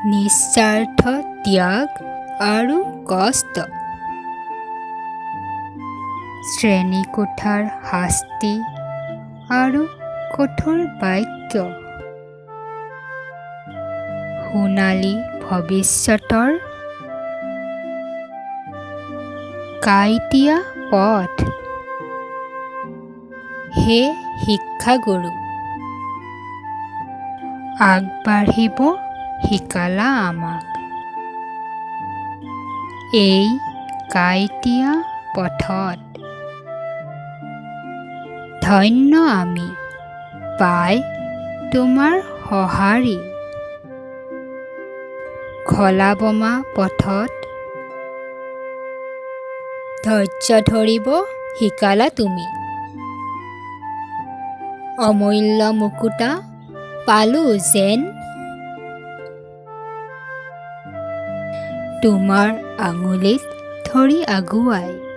নিস্বাৰ্থ ত্যাগ আৰু কষ্ট, শ্ৰেণীকোঠাৰ শাস্তি আৰু কঠোৰ বাক্য, সোণালী ভৱিষ্যতৰ কাঁইটীয়া পথ। হে শিক্ষাগুৰু, আগবাঢ়িব শিকালা আমাক এই কাঁইটীয়া পথত। ধন্য আমি পাই তোমাৰ সঁহাৰি। খলা-বমা পথত ধৈৰ্য ধৰিব শিকালা তুমি। অমূল্য মুকুতা পালোঁ যেন তোমাৰ আঙুলিত ধৰি আগুৱাই।